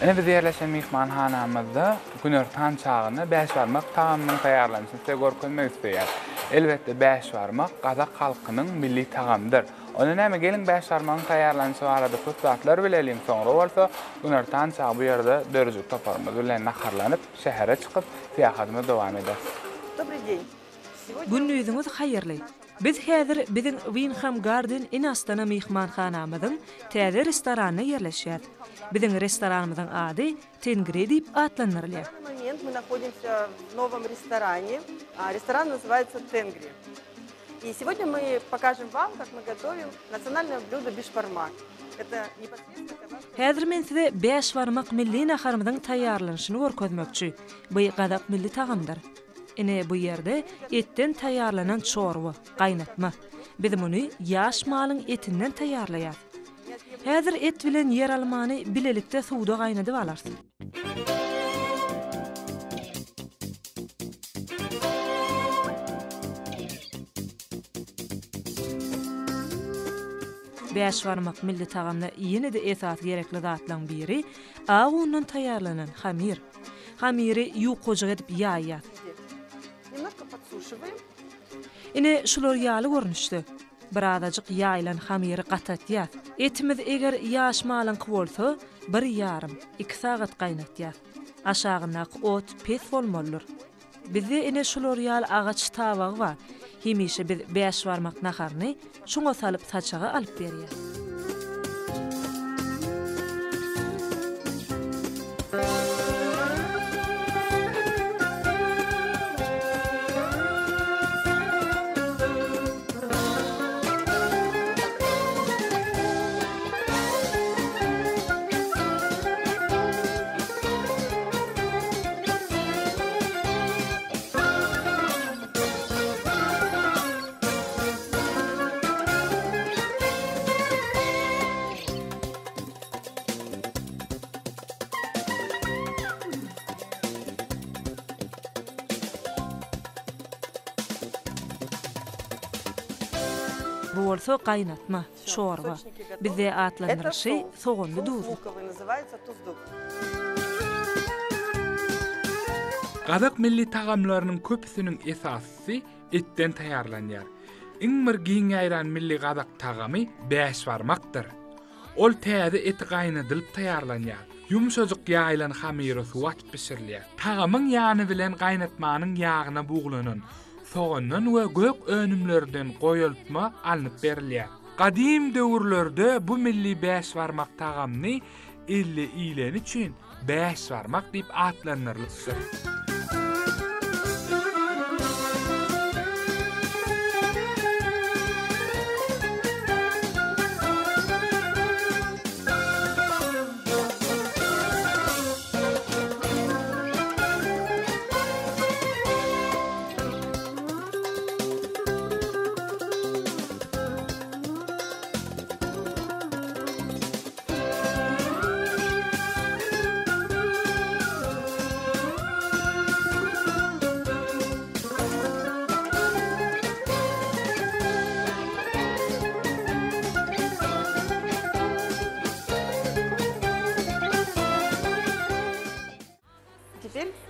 Ine biz ýerleşen myhmanhanamyzda günortan çagynda bäşbarmak tagamynyň taýýarlanyşyny size görkezmek isleýäris. Elbetde bäşbarmak gazak halkynyň milli tagamydyr. Onda näme geliň bäşbarmagyň taýýarlanyşy barada köp zatlar bileliň, soňra bolsa günortan çagy bu ýerde döredijilik toparymyz bilen naharlanyp, şähere çykyp, syýahatymyzy dowam ederis. Dobryý deň. Gündiziňiz haýyrly! Biz häzir biziň Winham Garden Inn Astana myhmanhanamyzyň täze restoranynda ýerleşýäs. Biziň restoranymyzyň ady Tengri diýip atlandyrylýar. Häzir men size bäşbarmak milli naharymyzyň taýýarlanyşyny görkezmekçi. Bu gazak milli tagamdyr. Ine, bu ýerde etden taýýarlanan çorba, gaýnatma. Biz muny ýaş malyň etinden taýýarlaýas. Häzir et bilen ýeralmany bilelikde suwda gaýnadyp alarys. Bäşbarmak milli tagamda ýene-de esasy gerekli zatlaryň biri ak undan taýýarlanan hamyr. Hamyry ýukajyk edip ýaýýas. Ine, şular ýaly görnüşde. Birazajyk ýaýylan hamyry gatatýas. Etimiz eger ýaş malyňky bolsa, bir ýarym, iki sagat gaýnatýas. Aşagyndaky ot pes bolmalydyr. Bizde ine şular ýaly agaç tabagy bar. Hemişe biz bäşbarmak naharyny şoňa salyp saçaga alyp berýäs. Bu bolsa gaýnatma, çorba. Bizde atlandyrylyşy soganly duzluk. Gazak milli tagamlarynyň köpüsiniň esasysy etden taýýarlanýar. Iň bir giň ýaýran milli gazak tagamy bäşbarmakdyr. Ol täze eti gaýnadylyp taýýarlanýar. Ýumşajyk ýaýylan hamyra suw atyp bişirilýär. Tagamyň ýany bilen gaýnatmanyň ýagyna buglanan sogandan we gök önümlerden goýaltma alnyp berilýär. Gadym döwürlerde bu milli bäşbarmak tagamyny elle iýleni üçin bäşbarmak diýip atlandyrylypdyr.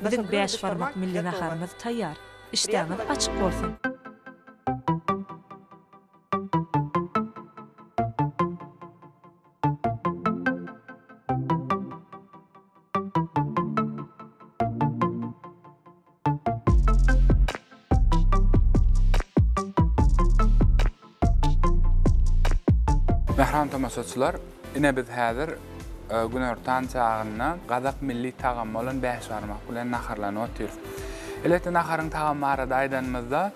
Biziň bäşbarmak milli naharymyz taýýar. Işdäňiz açyk bolsun! Mähriban tomaşaçylar, ine biz häzir günortan çagynda gazak milli tagamy bolan bäşbarmak bilen naharlanyp otyrys. Elbetde naharyň tagamy barada aýdanymyzda,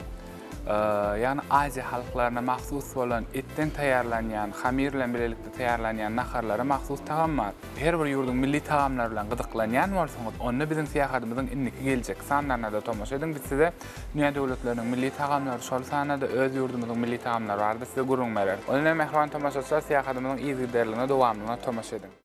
ýagny Aziýa halklaryna mahsus bolan etden taýýarlanýan, hamyr bilen bilelikde taýýarlanýan naharlara mahsus tagam bar. Her bir ýurduň milli tagamlary bilen gyzyklanýan bolsaňyz, onda biziň syýahatymyzyň indiki geljekki sanlaryna-da tomaşa ediň. Biz size dünýä döwletleriniň milli tagamlary, şol sanda-da öz ýurdumyzyň milli tagamlary barada size gürrüň bereris. Onda näme, mähriban tomaşaçylar, syýahatymyzyň yzygiderligine, dowamlylygyna tomaşa ediň.